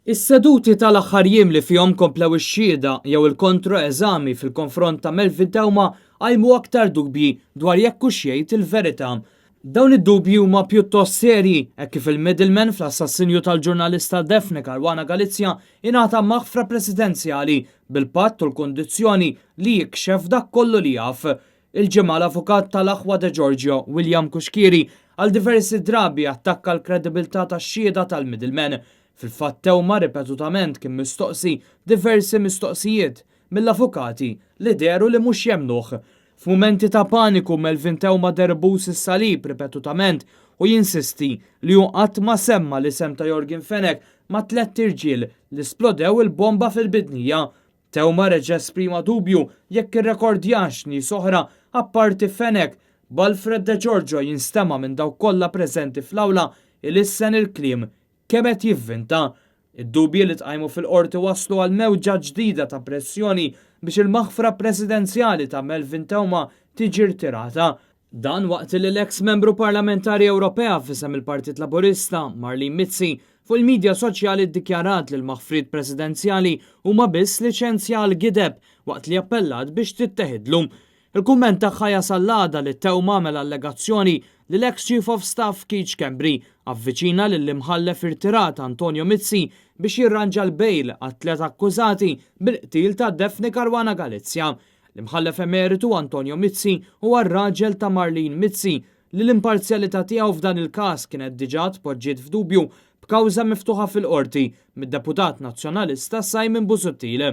Is-seduti tal-aħħar jiem li fihom komplew ix-xhieda jew il-kontro-eżami fil-konfront ta' Melvin Theuma qajmu aktar dubji dwar jekk hux jgħid il-verità. Dawn id-dubji huma pjuttost serji hekk kif il-middleman fl-assassinju tal-ġurnalista Daphne Caruana Galizia ingħata maħfra presidenzjali bil-patt u l-kundizzjoni li jikxef dak kollu li jaf. Il-Ġimgħa l-avukat tal-aħwa De Giorgio, William Cuschieri, għal diversi drabi attakka l-kredibilità tax-xhieda tal-middleman. Fil-fatt Theuma ripetutament kien mistoqsi diversi mistoqsijiet mill-avukati li dehru li mhux jemmnuh. F'mumenti ta' paniku Melvin Theuma deher ibus is-salib ripetutament u jinsisti li hu qatt ma semma l-isem ta' Yorgen Fenech mat-tlett irġiel li splodew il-bomba fil-Bidnija. Theuma reġa' esprima dubju jekk irrekordjax nies oħra apparti Fenech, b'Alfred De Giorgio jinstema' minn dawk kollha preżenti fl-awla ilissen il-kliem kemm qed jivvinta. Id-dubji li tqajmu fil-Qorti wasslu għal mewġa ġdida ta' pressjoni biex il-maħfra presidenzjali ta' Melvin Theuma tiġi rtirata. Dan waqt li l-eks membru parlamentari Ewropea f'isem il-Partit Laburista, Marlene Mizzi, fuq il-midja soċjali ddikjarat li l-maħfriet presidenzjali huma biss liċenzja għall-gideb waqt li appellat biex titteħidlu. Il-kumment tagħha jasal l-għada li Theuma għamel allegazzjoni li l-eks Chief of Staff Keith Schembri avviċina lill-Imħallef irtirat Antonio Mizzi biex jirranġa l-bail għat-tliet akkużati bil-qtil ta' Daphne Caruana Galizia. L-Imħallef Emeritu Antonio Mizzi huwa r-raġel ta' Marlene Mizzi, li l-imparzjalità tiegħu f'dan il-każ kienet diġà tpoġġiet f'dubju b'kawża miftuħa fil-Qorti mid-Deputat Nazzjonalista Simon Busuttil.